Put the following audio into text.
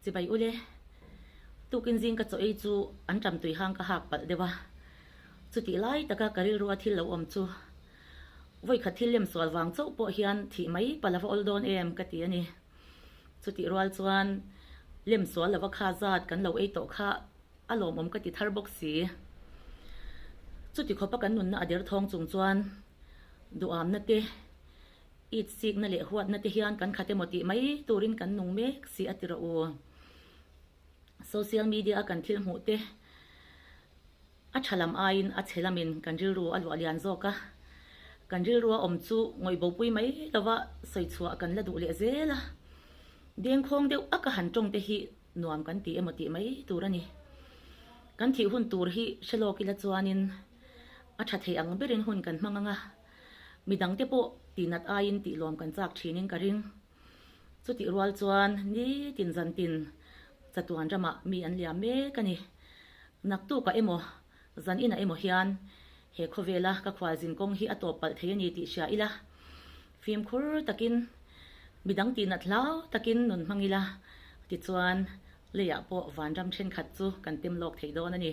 Chibai ule, tukin zing ka chaw ei chu an ṭam tui hang ka hak palh deuh a, chutih lai taka ka rilrua thil lo awm chu vawikhat thil lem sual vang chauh pawh hian thih mai palh a va awl dawn em ka ti a ni. Chutih rual chuan lem sual lova kha zat kan lo ei tawh kha a lawmawm ka ti thar bawk si. Chuti khawpa kan nunna a derthawng chung chuan duhamna te, It sikna leh huatna te hian kan khat emaw tih mai turin kan nung mek si a ti rawh u. Social media a kan thil hmuh te a tha lam aiin a chhe lamin kan rilru a luah lian zawk a, kan rilru a awm chu ngawih bopui mai lova sawi chhuah kan la duh leh zel a, dengkhawng deuh aka han tawng te hi nuam kan ti emaw tih mai tur a ni. Kan thih hun tur hi hre lawk ila chuanin a tha thei ang berin hun kan hmang ang a. Midangte pawh tihnat aiin tihlawm kan chak thinin ka ring. Chutih rual chuan nitin zantin chatuan ramah mi an liam mek a ni. Naktukah emaw, zaninah emaw hian he khawvela ka khualzin kawng hi a tawp palh thei a ni tih hria ila, fimkhur takin midang tihnat hlau takin nun hmang ila, tichuan leiah pawh vanram thenkhat chu kan tem lawk thei dawn a ni.